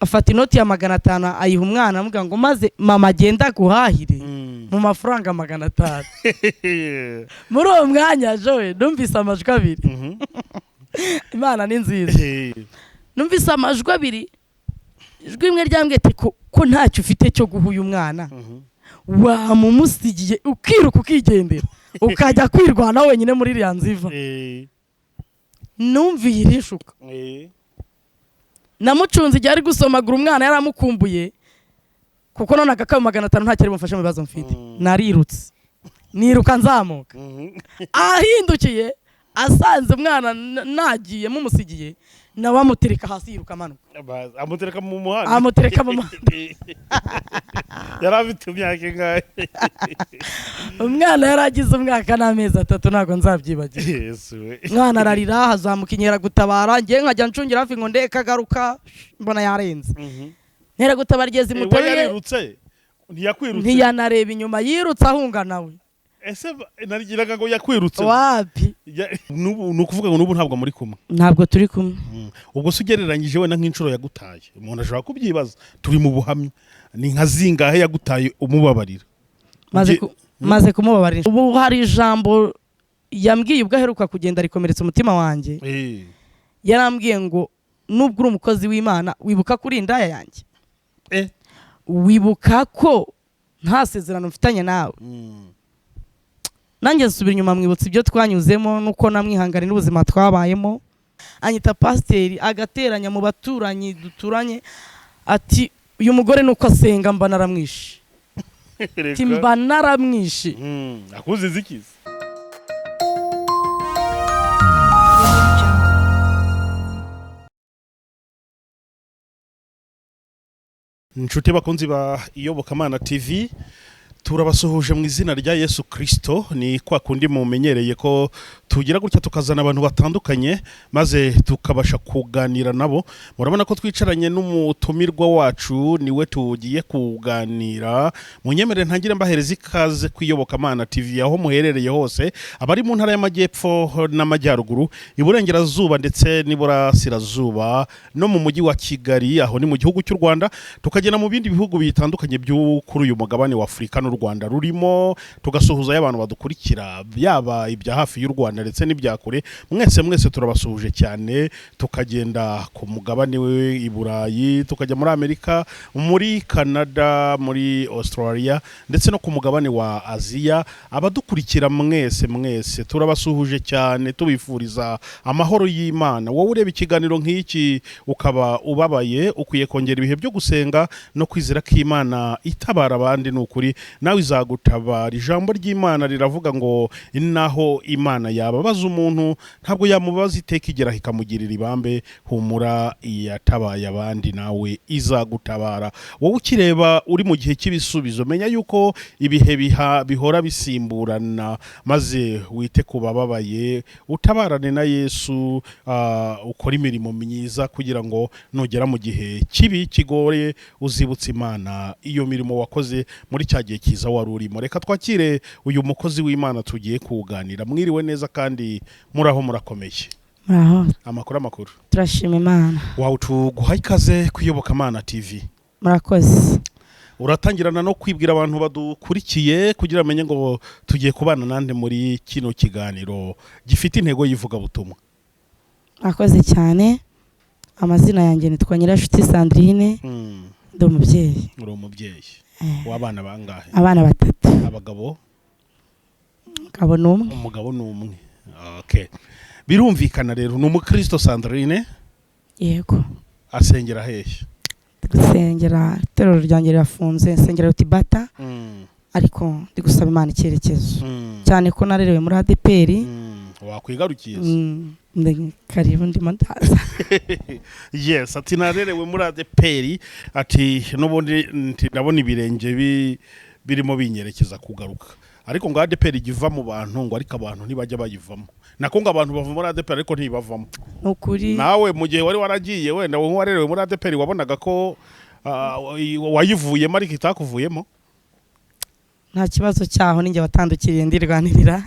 Afata inoti ya 500 ayiha umwana, amubwira ngo maze mama agenda aguhahire mu mafaranga 500. Muri uwo mwanya jowe numvise amajwi abiri. Imana ni nziza. Numvise amajwi abiri. Ijwi rimwe ryambwiye ati ko ntacyo ufite cyo guha uyu mwana, wamumusigiye ukiruka ukigendera ukajya kwirwana wenyine muri iriya nziva. Numviye irishuka. Namucunze igihe ari gusomagura umwana, yaramukumbuye, kuko none agakabu 500 ntacyo ari bumufashe mu bibazo mfite. Narirutse, niruka nzamuka. Ahindukiye asanze umwana nagiye mumusigiye, nawe amutereka hasi yiruka amanuka. Amutereka mu muhanda? Amutereka mu muhanda. Yari afite imyaka ingahe? Umwana yari agize umwaka n'amezi 3, ntabwo nzabyibagirwa. Yesu we! Umwana ararira, hazamuka inkeragutabara, ngewe nkajya ncungira hafi ngo ndeke agaruka, mbona yarenze. Inkeragutabara igeze We imuteruye. Yarirutse, ntiyakwirutse? Ntiyanareba inyuma, yirutse ahunga nawe. Ese narigiraga ngo yakwirutse? Wapi. N'ubu ni ukuvuga ngo n'ubu ntabwo muri kumwe? Ntabwo turi kumwe. Ubwo se ugereranyije wenda nk'inshuro yagutaye, umuntu ashobora kubyibaza, turi mu buhamya, ni nka zingahe yagutaye umubabarira? Maze maze kumubabarira, ubu hari ijambo yambwiye ubwo aheruka kugenda rikomeretsa umutima wanjye. Yarambwiye ngo nubwo uri umukozi w'Imana, wibuka ko uri indaya yanjye, wibuka ko nta sezerano mfitanye nawe. Nanjye nsubira inyuma mwibutsa ibyo twanyuzemo nuko namwihangane n'ubuzima twabayemo. Anyita pasiteri, agateranya mu baturanyi duturanye, ati uyu mugore nuko asenga mba naramwishe. Ati Reka. mba naramwishe. Akuziza ikizi? Inshuti bakunzi ba Iyobokamana TV, turabasuhuje mu izina rya Yesu Kirisito. Ni kwa kundi mumenyereye ko tugira gutya tukazana abantu batandukanye maze tukabasha kuganira nabo. Murabona ko twicaranye n'umutumirwa wacu, niwe tugiye kuganira. Munyemerere ntangire mbahereza ikaze ku Iyobokamana TV aho muherereye hose, abari mu ntara y'Amajyepfo n'Amajyaruguru, Iburengerazuba ndetse n'Iburasirazuba, no mu mujyi wa Kigali, aho ni mu gihugu cy'u Rwanda, tukagenda mu bindi bihugu bitandukanye byo kuri uyu mugabane wa Afurika n'u Rwanda rurimo, tugasuhuzayo abantu badukurikira, yaba ibya hafi y'u Rwanda ndetse n'ibya kure. Mwese mwese turabasuhuje cyane. Tukagenda ku mugabane we i Burayi, tukajya muri Amerika, muri Canada, muri Australia ndetse no ku mugabane wa Aziya. Abadukurikira mwese mwese turabasuhuje cyane, tubifuriza amahoro y'Imana. Wowe ureba ikiganiro nk'iki ukaba ubabaye, ukwiye kongera ibihe byo gusenga no kwizera ko Imana itabara abandi, ni ukuri nawe izagutabara. Ijambo ry'Imana riravuga ngo naho Imana yababaza umuntu, ntabwo yamubaza iteka, igeraho ikamugirira ibambe. Humura, yatabaye abandi nawe izagutabara. Wowe ukireba uri mu gihe cy'ibisubizo, menya yuko ibihe bihora bisimburana, maze wite ku bababaye, utabarane na Yesu, ukore imirimo myiza kugira ngo nugera mu gihe kibi kigoye uzibutse Imana iyo mirimo wakoze muri cya gihe cyiza wari urimo. Reka twakire uyu mukozi w'Imana tugiye kuganira. Mwiriwe neza kandi muraho, murakomeye? Muraho. Amakuru, amakuru? Turashima Imana. Wawe, tuguha ikaze ku Iyobokamana TV. Murakoze. Uratangirana no kwibwira abantu badukurikiye kugira bamenye ngo tugiye kubana nande muri kino kiganiro gifite intego y'ivugabutumwa. Murakoze cyane. Amazina yanjye nitwa Nyirashuti Sandrine. Ndi umubyeyi. Uri umubyeyi w'abana bangahe? Abana batatu. Abagabo? Umugabo ni umwe. Umugabo ni umwe, okay. Birumvikana rero ni umukristo Sandrine? Yego. Asengera hehe? Ndi gusengera, itorero ryanjye rirafunze, nsengera Rutibata, ariko ndi gusaba Imana icyerekezo, cyane ko narerewe muri ADEPR. Wakwigarukiye se? Karibu, ndimo ndaza. Yes, ati narerewe muri ADEPR, ati n'ubundi nti ndabona ibirenge birimo binyerekeza kugaruka. Ariko ngo ADEPR ijya iva mu bantu, ngo ariko abantu ntibajya bayivamo, nako ngo abantu bava muri ADEPR ariko ntibavamo. Ni ukuri. Nawe mu gihe wari waragiye, wenda wowe warerewe muri ADEPR, wabonaga ko wayivuyemo ariko itakuvuyemo? Nta kibazo cyaho, ninjye watandukiriye ndirwanirira.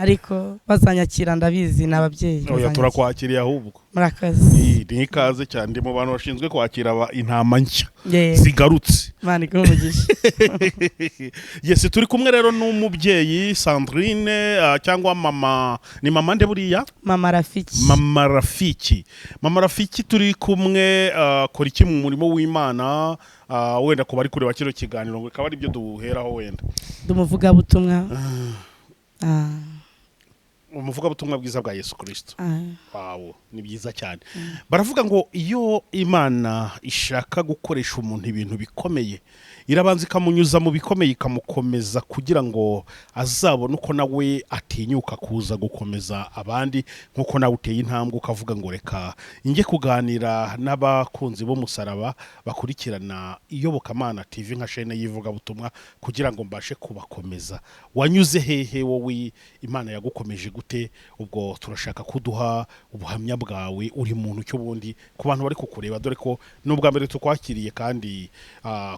Ariko bazanyakira, ndabizi ni ababyeyi Oya, bazanyakira. turakwakiriye ahubwo. Murakoze. Ni ikaze cyane, ndi mu bantu bashinzwe kwakira intama nshya Yego. zigarutse. Imana iguhe umugisha. Yes, turi kumwe rero n'umubyeyi Sandrine, cyangwa mama, ni mama nde buriya? Mama Rafiki. Mama Rafiki, Mama Rafiki turi kumwe. Kora iki mu murimo w'Imana? Wenda ku bari kureba kino kiganiro ngo bikaba ari byo duheraho wenda. Ndi umuvugabutumwa. Umuvugabutumwa bwiza bwa Yesu Kirisito. Ah. Wow, ni byiza cyane. Baravuga ngo iyo Imana ishaka gukoresha umuntu ibintu bikomeye, irabanza ikamunyuza mu bikomeye, ikamukomeza kugira ngo azabone uko nawe atinyuka kuza gukomeza abandi, nk'uko nawe uteye intambwe ukavuga ngo reka njye kuganira n'abakunzi b'umusaraba bakurikirana Iyobokamana TV nka shene y'ivugabutumwa kugira ngo mbashe kubakomeza. Wanyuze hehe wowe? Imana yagukomeje gute? Ubwo turashaka kuduha ubuhamya bwawe, uri muntu cyo ubundi ku bantu bari kukureba, dore ko n'ubwa mbere tukwakiriye, kandi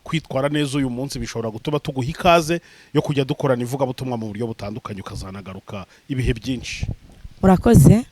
kwitwara neza uyu munsi bishobora gutuma tuguha ikaze yo kujya dukorana ivugabutumwa mu buryo butandukanye, ukazanagaruka ibihe byinshi. Murakoze.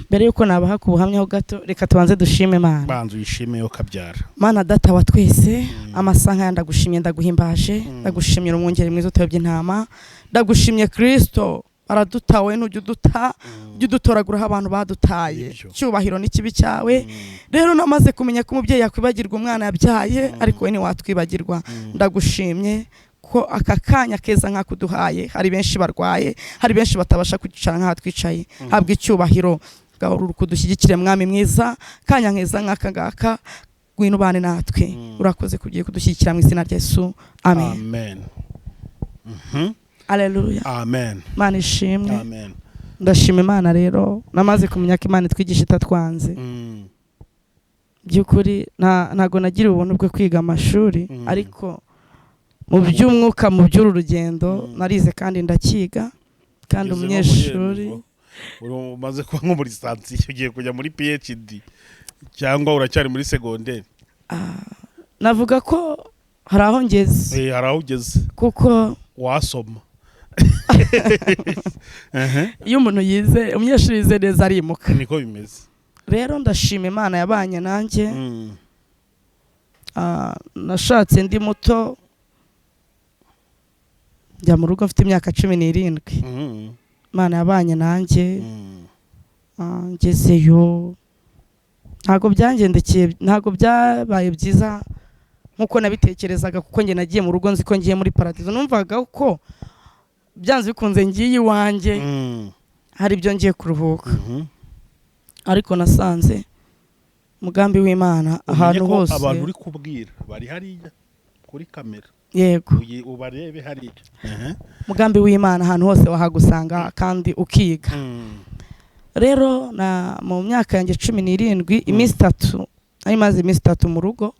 Mbere yuko nabaha ku buhamya ho gato, reka tubanze dushime Imana. Banza uyishime yo kabyara. Mana Data wa twese, amasaha nkaya ndagushimye, ndaguhimbaje, ndagushimira umwungeri mwiza utayobya intama, ndagushimye Kristo aradutawe ntujya uduta, ujya udutoraguraho abantu badutaye. Nibyo. Cyubahiro n'ikibi cyawe. Rero namaze kumenya ko umubyeyi yakwibagirwa umwana yabyaye, ariko we ntiwatwibagirwa. Ndagushimye ko aka kanya keza nk'akuduhaye. Hari benshi barwaye, hari benshi batabasha kwicara nk'aha twicaye. Habwa icyubahiro, gahora kudushyigikire Mwami mwiza. Kanya keza nk'aka ngaka, ngwino ubane natwe. Urakoze kugiye kudushyigikira, mu izina rya Yesu, amen. Amen. Aleluya. Amen. Imana ishimwe. Amen. Ndashima Imana. Rero namaze kumenya ko Imana itwigisha itatwanze. By'ukuri ntago nagiriwe ubuntu bwo kwiga amashuri, ariko mu by'umwuka, mu by'uru rugendo, narize kandi ndakiga kandi Ugeze nko muri umunyeshuri. niveau, uri umaze kuba nko muri licence, ugiye kujya muri PhD cyangwa uracyari muri segonderi? Navuga ko hari aho ngeze. Hari aho ugeze. Kuko wasoma. Iyo umuntu yize, umunyeshuri yize neza arimuka. Niko bimeze. Rero ndashima Imana yabanye nanjye. Nashatse ndi muto, njya mu rugo mfite imyaka 17. Imana yabanye nanjye. Ngezeyo ntabwo byangendekeye, ntabwo byabaye byiza nk'uko nabitekerezaga, kuko njye nagiye mu rugo nzi ko ngiye muri paradizo. Numvaga ko byanze bikunze ngiye iwanjye, hari ibyo ngiye kuruhuka, ariko nasanze umugambi w'Imana Umenye ahantu ko hose. abantu uri kubwira bari hariya kuri kamera. Yego. Ubarebe hariya. Umugambi w'Imana ahantu hose wahagusanga kandi ukiga. Rero na mu myaka yanjye 17, iminsi 3 nari maze, iminsi 3 mu rugo,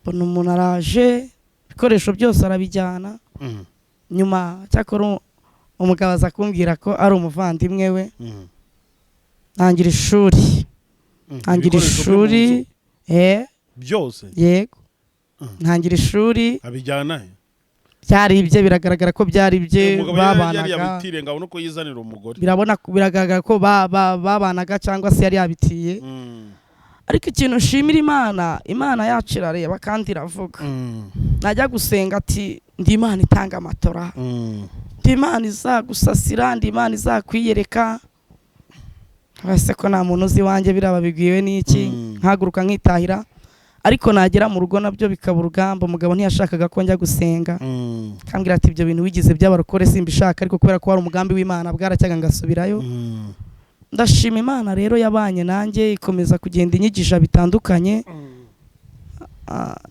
mbona umuntu araje, ibikoresho byose arabijyana. Nyuma cyakora umugabo aza kumbwira ko ari umuvandimwe we. Ntangira ishuri. Ntangira Ibikoresho byo mu ishuri. nzu byose? Yego. Ntangira ishuri. Abijyana he? Byari ibye, biragaragara ko byari ibye. Umugabo yari Babanaga. yabitire ngo abone uko yizanira umugore. Birabona, biragaragara ko babanaga cyangwa se yari yabitiye. Ariko ikintu nshimira Imana, Imana yacu irareba kandi iravuga. Najya gusenga ati: "Ndi Imana itanga amatora, ndi Imana izagusasira, ndi Imana izakwiyereka." Ese ko nta muntu uzi iwanjye, biraba bigwiwe n'iki? Nkahaguruka nkitahira, ariko nagera mu rugo nabyo bikaba urugamba. Umugabo ntiyashakaga ko njya gusenga, akambwira ati: "Ibyo bintu wigize by'abarokore simbishaka." Ariko kubera ko wari umugambi w'Imana, bwaracyaga ngasubirayo. Ndashima Imana rero yabanye nanjye, ikomeza kugenda inyigisha bitandukanye.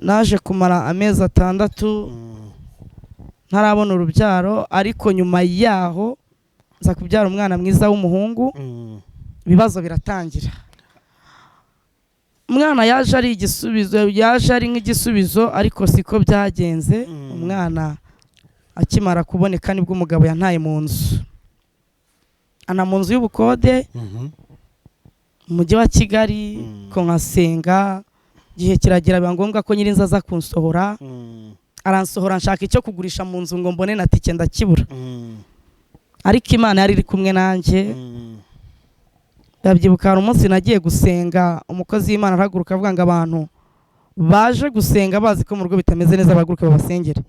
Naje kumara amezi 6 ntarabona urubyaro, ariko nyuma yaho nza kubyara umwana mwiza w'umuhungu. Ibibazo biratangira. Umwana yaje ari igisubizo, yaje ari nk'igisubizo, ariko siko byagenze. Umwana akimara kuboneka nibwo umugabo yantaye mu nzu, ana mu nzu y'ubukode mu mujyi wa Kigali. Ko nkasenga, igihe kiragera biba ngombwa ko nyirinzu aza kunsohora. Aransohora, nshaka icyo kugurisha mu nzu ngo mbone na tike ndakibura. Ariko Imana yari iri kumwe nanjye. Ndabyibuka hari umunsi nagiye gusenga, umukozi w'Imana arahaguruka avuga ngo abantu baje gusenga bazi ko mu rugo bitameze neza bahaguruke babasengere.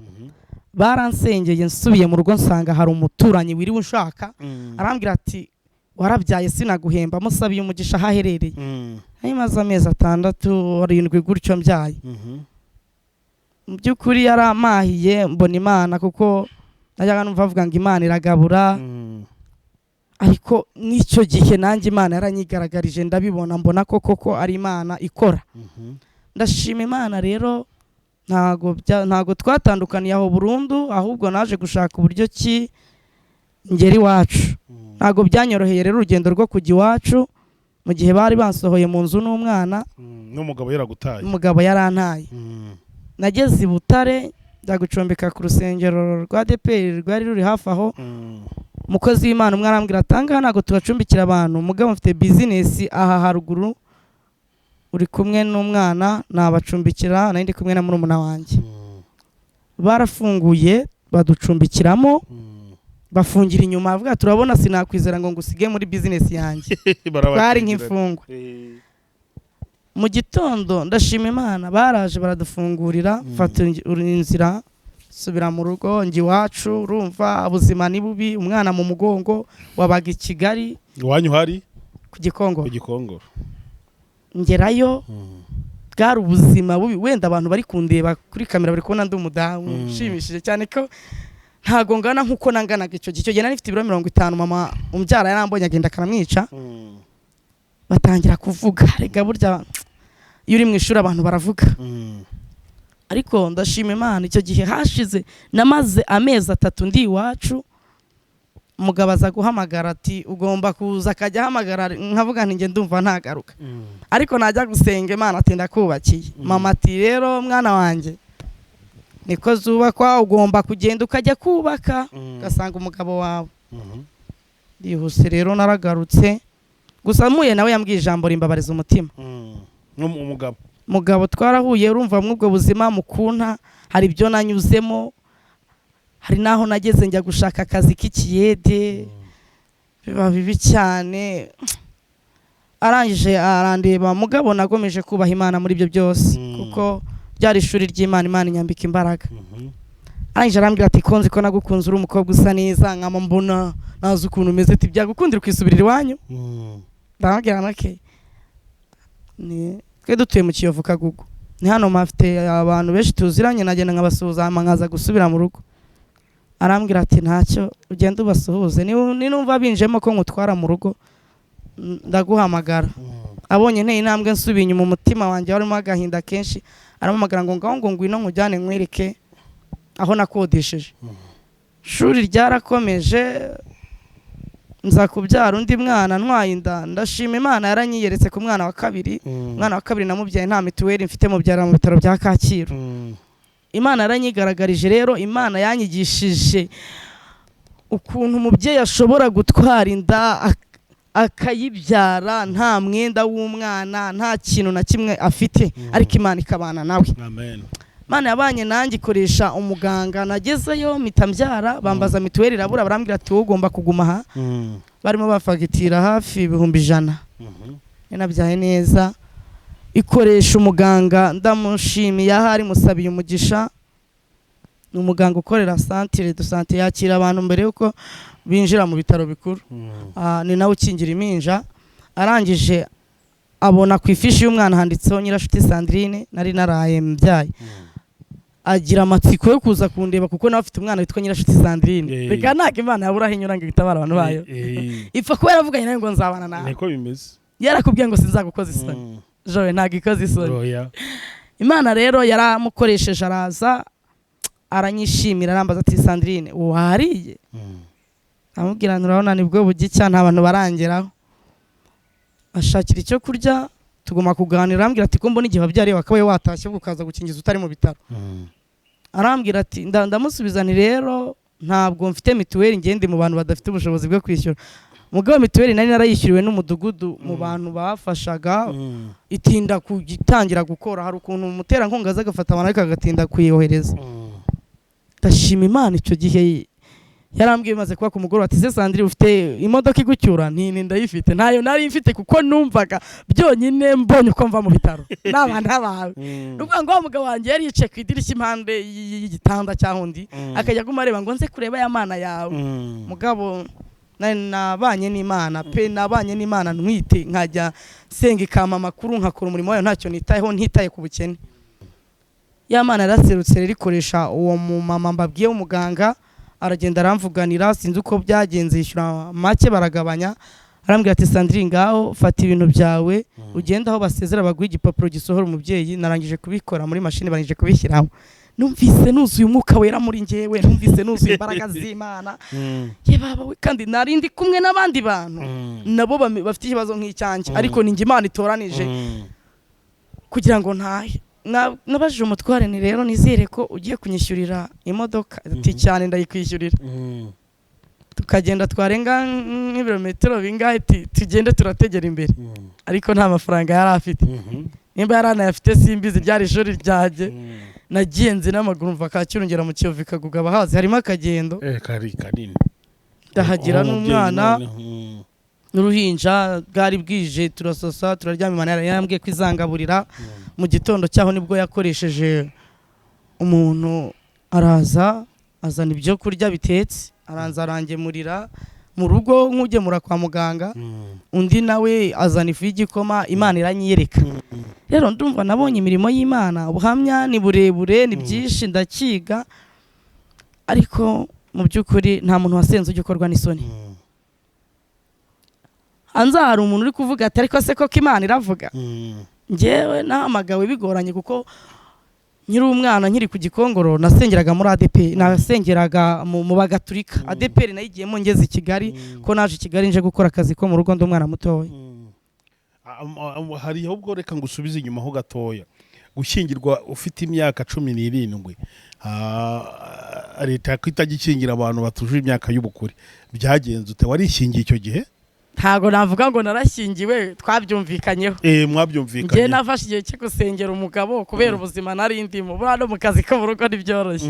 Baransengeye, nsubiye mu rugo nsanga hari umuturanyi wiriwe unshaka, arambwira ati warabyaye sinaguhemba, musabiye umugisha aho aherereye. Nari maze amezi 6 7 gutyo mbyaye. Mu by'ukuri yaramahiye mbona Imana, kuko najyaga numva bavuga ngo Imana iragabura, ariko n'icyo gihe nanjye Imana yaranyigaragarije ndabibona, mbona ko koko ari Imana ikora. Ndashima Imana rero, ntago twatandukaniye aho burundu, ahubwo naje gushaka uburyo ki ngera iwacu. Ntago byanyoroheye rero urugendo rwo kujya iwacu mu gihe bari bansohoye mu nzu n'umwana, n'umugabo yaragutaye. Umugabo yarantaye. Nageze i Butare njya gucumbika ku rusengero rwa ADEPR rwari ruri hafi aho. Umukozi w'Imana umwe arambwira ati ahangaha ntabwo tubacumbikira abantu, mugabo mfite bizinesi aha haruguru, uri kumwe n'umwana nabacumbikira. Nari ndi kumwe na murumuna wanjye. Barafunguye baducumbikiramo, bafungira inyuma, avuga turabona sinakwizera ngo ngusige muri bizinesi yanjye. Twari nk'imfungwa. Mu gitondo ndashima Imana baraje baradufungurira, mfata inzira subira mu rugo njya iwacu. Urumva ubuzima ni bubi, umwana mu mugongo, wabaga i Kigali. Iwanyu hari ku Gikongoro. Ku Gikongoro. Ngerayo bwari ubuzima bubi. Wenda abantu bari kundeba kuri kamera bari kubona ndi umudamu ushimishije cyane, ko ntago ngana nkuko nanganaga icyo gihe. Icyo gihe nari mfite ibiro 50. Mama umbyara yarambonye agenda akanamwica, batangira kuvuga. Rega burya iyo uri mu ishuri abantu baravuga. Ariko ndashima Imana, icyo gihe hashize namaze amezi 3 ndi iwacu. Umugabo aza guhamagara ati ugomba kuza, akajya ahamagara nkavuga nti njye ndumva ntagaruka, ariko najya gusenga Imana ati ndakubakiye. Mama ati rero mwana wanjye niko zubakwa, ugomba kugenda ukajya kubaka ugasanga umugabo wawe. Ndihuse rero naragarutse, gusa mpuye nawe yambwiye ijambo rimbabariza umutima. Umugabo Mugabo twarahuye, urumva mw'ubwo buzima mukunta hari ibyo nanyuzemo, hari naho nageze njya gushaka akazi k'ikiyede biba bibi cyane. Arangije arandeba, mugabo nagomeje kubaha Imana muri ibyo byose, kuko byari ishuri ry'Imana, Imana inyambika imbaraga. Arangije arambwira ati konzi ko nagukunze uri umukobwa usa neza, nkama mbona nazi ukuntu umeze, ati byagukundira ukisubirira iwanyu. Ndamubwira nake ni twe dutuye mu Kiyovu Kagugu, ni hano mafite abantu benshi tuziranye, nagenda nkabasuhuza hama nkaza gusubira mu rugo. Arambwira ati ntacyo ugenda ubasuhuze, ninumva binjemo ko nkutwara mu rugo ndaguhamagara. Abonye nteye intambwe nsubiye inyuma, umutima wanjye warimo agahinda kenshi, arampamagara ngo ngaho ngo ngwino nkujyane nkwereke aho nakodesheje. Ishuri ryarakomeje, nza kubyara undi mwana ntwaye inda. Ndashima Imana yaranyiyeretse ku mwana wa kabiri. Umwana wa kabiri namubyaye nta mituweli mfite, mubyara mu bitaro bya Kacyiru. Imana yaranyigaragarije rero, Imana yanyigishije ukuntu umubyeyi ashobora gutwara inda akayibyara nta mwenda w'umwana, nta kintu na kimwe afite, ariko Imana ikabana nawe. Amen. Imana yabanye nanjye ikoresha umuganga. Nagezeyo mpita mbyara, bambaza mituweli irabura, barambwira ati wowe ugomba kuguma aha. Barimo bafagitira hafi 100,000. Nabyaye neza, ikoresha umuganga, ndamushimiye ahari, musabiye umugisha. Ni umuganga ukorera centre de santé, yakira abantu mbere yuko binjira mu bitaro bikuru. Ni nawe ukingira impinja. Arangije abona ku ifishi y'umwana handitseho Nyirashuti Sandrine, nari naraye mbyaye. Agira amatsiko yo kuza kundeba kuko nawe afite umwana witwa Nyirashuti Sandrine. Reka ntabwo Imana yabura aho inyura ngo itabara abantu bayo. Ipfa kuba yaravuganye nawe ngo nzabana nawe. Niko bimeze. Yarakubwiye ngo sinzagukoza isoni. Jowe ntabwo ikoze isoni. Oya. Imana rero yaramukoresheje, araza aranyishimira, arambaza ati Sandrine wariye? Amubwira nti urabona nibwo bugicya nta bantu barangeraho. Ashakira icyo kurya, tuguma kuganira, arambwira ati ko mbona igihe wabyariye wakabaye watashye ukaza gukingiza utari mu bitaro. Arambwira ati ndamusubiza nti rero ntabwo mfite mituweli, ngende mu bantu badafite ubushobozi bwo kwishyura. Mugabo mituweli nari narayishyuriwe n'umudugudu mu bantu bafashaga, itinda kugitangira gukora. Hari ukuntu umuterankunga aza agafata abantu ariko agatinda kuyohereza. Ndashima Imana icyo gihe Yarambwiye bimaze kuba ku mugoroba ati: "Se Sandrine, ufite imodoka igucyura?" Nti: "Ni ndayifite." Ntayo nari mfite, kuko numvaga byonyine mbonye uko mva mu bitaro naba ntabawe. Ni ukuvuga ngo wa mugabo wanjye yari yicaye ku idirishya impande y'igitanda cyaho undi, akajya aguma areba ngo nze kureba ya Mana yawe. Mugabo nabanye n'Imana pe, nabanye n'Imana ntwite, nkajya nsenga ikampa amakuru, nkakora umurimo wayo ntacyo nitayeho, ntitaye ku bukene. Ya Mana yaraserutse rero, ikoresha uwo mumama mbabwiye w'umuganga, aragenda aramvuganira. Sinzi uko byagenze, yishyura make baragabanya. Arambwira ati: "Sandrine, ngaho fata ibintu byawe ugende aho basezera, baguhe igipapuro gisohora umubyeyi." Narangije kubikora muri mashini, barangije kubishyiramo. Numvise nuzuye Umwuka Wera muri njyewe, numvise nuzuye imbaraga z'Imana. Ye baba we! Kandi nari ndi kumwe n'abandi bantu nabo bafite ikibazo nk'icyanjye, ariko ni njye Imana itoranije kugira ngo ntahe. Nabajije umutware ni: "Rero nizere ko ugiye kunyishyurira imodoka?" Ati: "Cyane, ndayikwishyurira." Tukagenda, twarenga nk'ibirometero bingahe, tugende turategera imbere, ariko nta mafaranga yari afite. Nimba yari anayafite simbizi, ryari ishuri ryanjye. Nagiye nzi n'amaguru mva Kacyiru ngera mu Kiyovu, Kaguga abahazi, harimo akagendo. Eh, kari kanini. Ndahagera Uwo mubyeyi n'umwana noneho, n'uruhinja. Bwari bwije, turasasa, turaryama. Imana yari yarambwiye ko izangaburira. Mu gitondo cyaho nibwo yakoresheje umuntu, araza azana ibyo kurya bitetse, aranza arangemurira mu rugo nk'ugemura kwa muganga. Undi nawe azana ifu y'igikoma. Imana iranyiyereka. Rero ndumva nabonye imirimo y'Imana. Ubuhamya ni burebure, ni byinshi, ndakiga, ariko mu by'ukuri nta muntu wasenze ujya ukorwa n'isoni. Hanze hari umuntu uri kuvuga ati: "Ariko se koko Imana iravuga?" Njyewe nahamagawe bigoranye, kuko nkiri umwana, nkiri ku Gikongoro, nasengeraga muri ADEPR, nasengeraga mu Bagaturika. ADEPR nayigiyemo ngeze i Kigali, ko naje i Kigali nje gukora akazi ko mu rugo, ndi umwana mutoya. Hari ahubwo reka ngusubize inyuma ho gatoya. Gushyingirwa ufite imyaka 17, leta ko itajya ikingira abantu batujuje imyaka y'ubukure, byagenze ute? Warishyingiye icyo gihe? Ntabwo navuga ngo narashyingiwe, twabyumvikanyeho. Eh, mwabyumvikanye. Njye nafashe igihe cyo gusengera umugabo kubera ubuzima nari ndimo. Buriya no mu kazi ko mu rugo ntibyoroshye.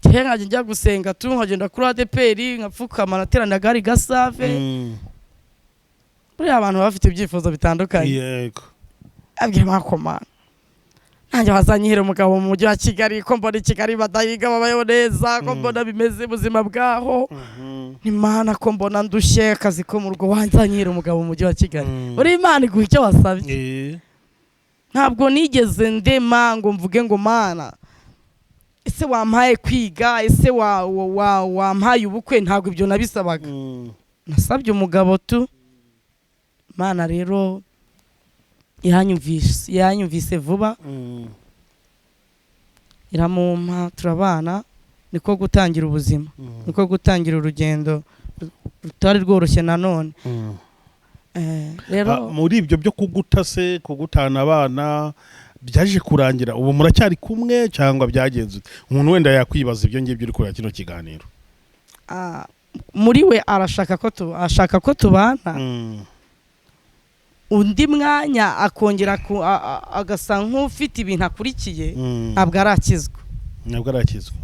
Njye nkajya njya gusenga tu, nkagenda kuri ADEPR nkapfukama, nateranaga hari Gasave. Buriya abantu baba bafite ibyifuzo bitandukanye. Abwira makomana nanjye bazanyihera umugabo mu mujyi wa Kigali, ko mbona i Kigali badahiga babayeho neza, ko mbona bimeze ubuzima bwaho. Ni Mana, ko mbona ndushye akazi ko mu rugo, wanzanyihera umugabo mu mujyi wa Kigali? Uri Imana iguha icyo wasabye. Ntabwo nigeze ndema ngo mvuge ngo: "Mana, ese wampaye kwiga? Ese wampaye ubukwe?" Ntabwo ibyo nabisabaga. Nasabye umugabo tu. Mana rero iranyumvise, yanyumvise vuba, iramumpa, turabana. Niko gutangira ubuzima, niko gutangira urugendo rutari rworoshye nanone. Rero Muri ibyo byo kuguta se, kugutana abana, byaje kurangira ubu muracyari kumwe cyangwa byagenze ute? Umuntu wenda yakwibaza ibyo ngibyo uri kureba kino kiganiro. Muri we ashaka ko tubana. Undi mwanya akongera agasa nk'ufite ibintu akurikiye. Ntabwo arakizwa. Ntabwo arakizwa.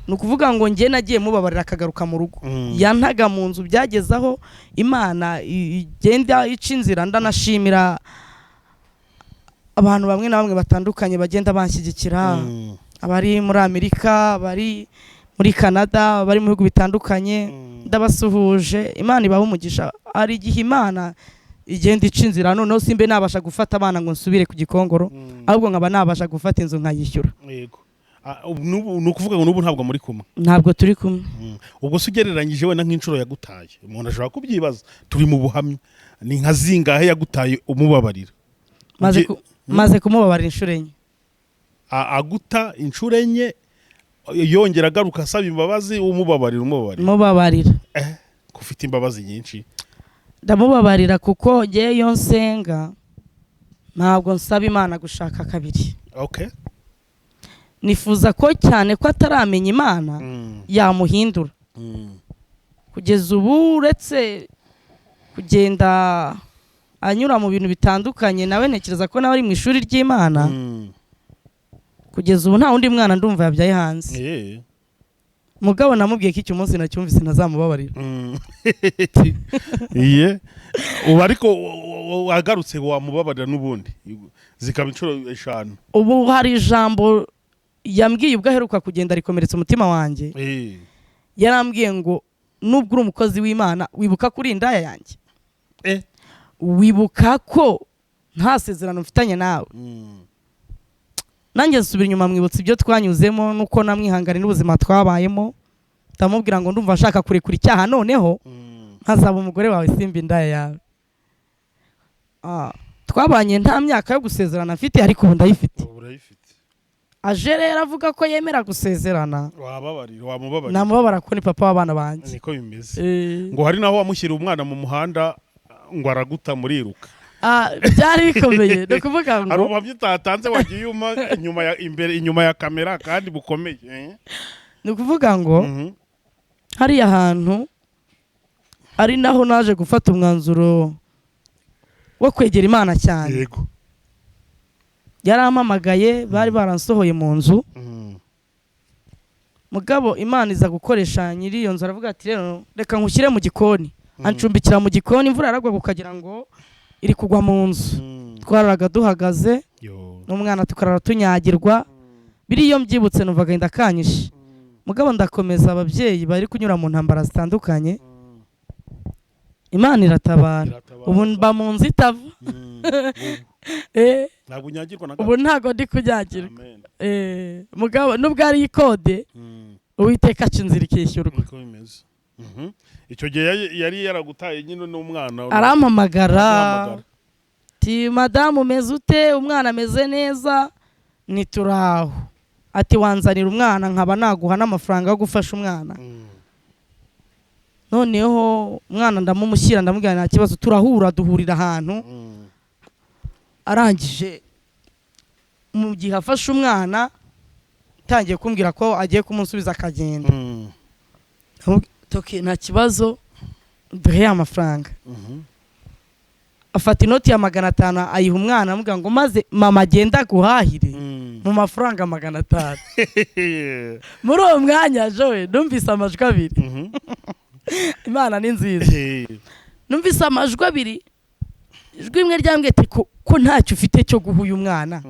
Ni ukuvuga ngo njye nagiye mubabarira, akagaruka mu rugo, yantaga mu nzu. Byageze aho Imana igenda ica inzira. Ndanashimira abantu bamwe na bamwe batandukanye bagenda banshyigikira, abari muri Amerika, abari muri Canada, abari mu bihugu bitandukanye. Ndabasuhuje, Imana ibahe umugisha. Hari igihe Imana igenda ica inzira, noneho simbe nabasha gufata abana ngo nsubire ku Gikongoro, ahubwo nkaba nabasha gufata inzu nkayishyura. Yego. Ni ukuvuga ngo n'ubu ntabwo muri kumwe? Ntabwo turi kumwe. Ubwo se ugereranyije wenda nk'inshuro yagutaye, umuntu ashobora kubyibaza, turi mu buhamya, ni nka zingahe yagutaye umubabarira? Maze kumubabarira inshuro enye. Aguta inshuro enye, yongera agaruka asaba imbabazi, umubabarira, umubabarira? Mubabarira. Eh, ko ufite imbabazi nyinshi! Ndamubabarira kuko ngewe iyo nsenga ntabwo nsaba Imana gushaka kabiri. Nifuza ko cyane ko ataramenya Imana yamuhindura. Kugeza ubu, uretse kugenda anyura mu bintu bitandukanye, nawe ntekereza ko nawe ari mu ishuri ry'Imana. Kugeza ubu nta wundi mwana ndumva yabyaye hanze. Mugabo namubwiye ko icyo munsi nacyumvise ntazamubabarira. Iye, ubu ariko wagarutse wamubabarira n'ubundi zikaba inshuro 5. Ubu hari ijambo yambwiye ubwo aheruka kugenda rikomeretsa umutima wanjye. Yarambwiye ngo nubwo uri umukozi w'Imana, wibuka ko uri indaya yanjye, wibuka ko nta sezerano mfitanye nawe. Nanjye nsubira inyuma mwibutsa ibyo twanyuzemo nuko namwihangane n'ubuzima twabayemo, ndamubwira ngo ndumva nshaka kurekura icyaha noneho nkazaba umugore wawe, simba indaya yawe. Twabanye nta myaka yo gusezerana mfite, ariko ubu ndayifite. Ubu urayifite. Aje rero avuga ko yemera gusezerana. Wababarira, wamubabarira? Namubabara ko ni papa w'abana banjye. Niko bimeze. Ngo hari naho wamushyira umwana mu muhanda ngo araguta muriruka. Byari bikomeye, ni ukuvuga Hari ngo ubuhamya utatanze wagiye uma inyuma ya imbere inyuma ya kamera kandi bukomeye, eh? Ni ukuvuga ngo hariya hantu ari naho naje gufata umwanzuro wo kwegera Imana cyane. Yarampamagaye, bari baransohoye mu nzu. Mugabo Imana iza gukoresha nyiri iyo nzu, aravuga ati rero reka nkushyire mu gikoni. Ancumbikira mu gikoni, imvura yaragwaga ukagira ngo iri kugwa mu nzu. Twararaga duhagaze n'umwana, tukarara tunyagirwa. Biriya iyo mbyibutse numva agahinda kanyishe, mugabo ndakomeza. Ababyeyi bari kunyura mu ntambara zitandukanye, Imana iratabara. Iratabara. Ubu mba mu nzu itava. Ntabwo unyagirwa na Ubu gato. ntabwo ndi kunyagirwa. Amen. Mugabo nubwo ari ikode, Uwiteka aca inzira ikishyurwa. Niko bimeze. Icyo gihe yari yaragutaye nyine n'umwana. Arampamagara Araguhamagara. ati madamu, umeze ute? Umwana ameze neza? Ntituraho. Ati wanzanira umwana nkaba naguha n'amafaranga yo gufasha umwana. Noneho umwana ndamumushyira, ndamubwira nta kibazo, turahura, duhurira ahantu. Arangije mu gihe afashe umwana atangiye kumbwira ko agiye kumusubiza akagenda. Toke nta kibazo, duhe amafaranga. Afata inoti ya 500 ayiha umwana, aramubwira ngo maze mama agenda aguhahire mu mafaranga 500. Muri uwo mwanya jowe numvise amajwi abiri. Imana ni nziza. Numvise amajwi abiri. Ijwi rimwe ryambwiye ati ko ntacyo ufite cyo guha uyu mwana,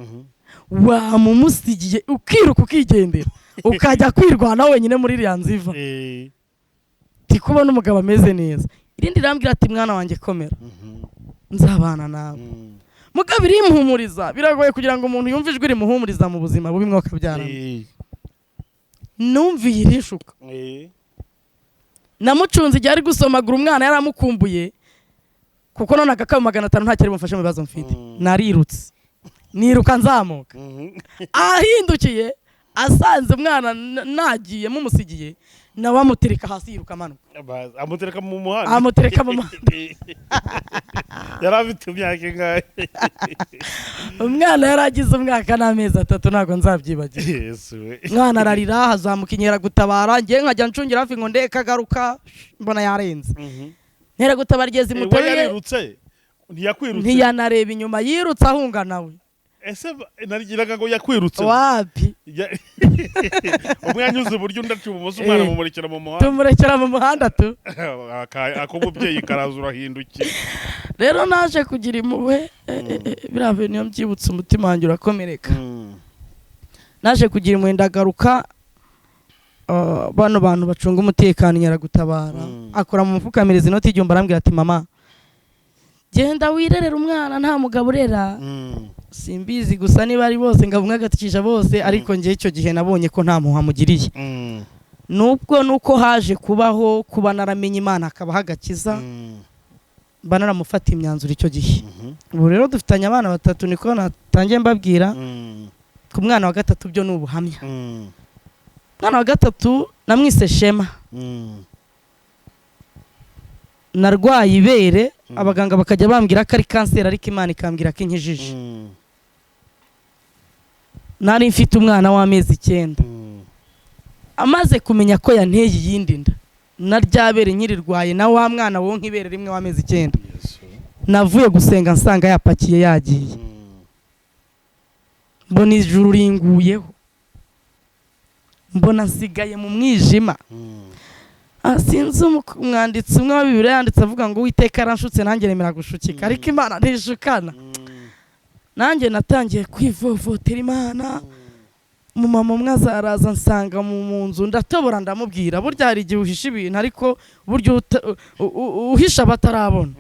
wamumusigiye ukiruka ukigendera ukajya kwirwana wenyine muri iriya nzu iva, ti kubona umugabo ameze neza. Irindi rambwira ati mwana wanjye komera, nzabana nawe. Mugabo irimuhumuriza. Biragoye kugira ngo umuntu yumve ijwi rimuhumuriza mu buzima bubi mwuka byarana. Numviye irishuka. Namucunze igihe ari gusomagura umwana, yaramukumbuye, kuko none agakabu 500 ntacyo ari bumufashe mu bibazo mfite. Narirutse, niruka nzamuka. Ahindukiye asanze umwana nagiye mumusigiye, nawe amutereka hasi yiruka amanuka. Amutereka mu muhanda. Amutereka mu muhanda. Yari afite imyaka ingahe? Umwana yari agize umwaka n'amezi 3, ntabwo nzabyibagirwa. Yesu we. Umwana ararira, hazamuka inkeragutabara, ngewe nkajya ncungira hafi ngo ndeke agaruka, mbona yarenze. Inkeragutabara igeze We imuteruye. Yarirutse, ntiyakwirutse? Ntiyanareba inyuma, yirutse ahunga nawe. Ese narigiraga ngo yakwirutse? Wapi. Umwe yanyuze iburyo, undi aca ibumoso, umwana mumurekera mu muhanda. Tumurekera mu muhanda tu. Ak'umubyeyi karaza urahindukiye. Rero naje kugira impuhwe, biriya bintu iyo mbyibutse umutima wanjye urakomereka. Naje kugira impuhwe, ndagaruka. Bano bantu bacunga umutekano, inkeragutabara, akora mu mufuka amereza inoti y'1000, arambwira ati mama genda wirerere umwana, nta mugabo urera. Simbizi gusa niba ari bose ngo umwe agatikisha bose, ariko njye icyo gihe nabonye ko nta mpuhwe amugiriye. Nubwo nuko haje kubaho kuba naramenye Imana hakabaho agakiza, mba naramufata imyanzuro icyo gihe. Ubu rero dufitanye abana batatu, niko natangiye mbabwira. Ku mwana wa gatatu byo ni ubuhamya. Umwana wa gatatu namwise Shema. Narwaye ibere, abaganga bakajya bambwira ko ari kanseri, ariko Imana ikambwira ko inkijije. Nari mfite umwana w'amezi 9. Amaze kumenya ko yanteye iyindi nda na ryabere nkirirwaye na wa mwana wonka ibere rimwe w'amezi 9, Yesu. navuye gusenga nsanga yapakiye yagiye. Mbona ijuru ringuyeho. Mbona nsigaye mu mwijima. Sinzi, umwanditsi umwe wa Bibiliya yanditse avuga ngo Uwiteka aranshutse, nanjye nemera gushukika, ariko Imana ntishukana. Nanjye natangiye kwivovotera Imana. Umumama umwe azaraza nsanga mu nzu, ndatobora, ndamubwira. Burya hari igihe uhisha ibintu, ariko burya uhisha abatarabona.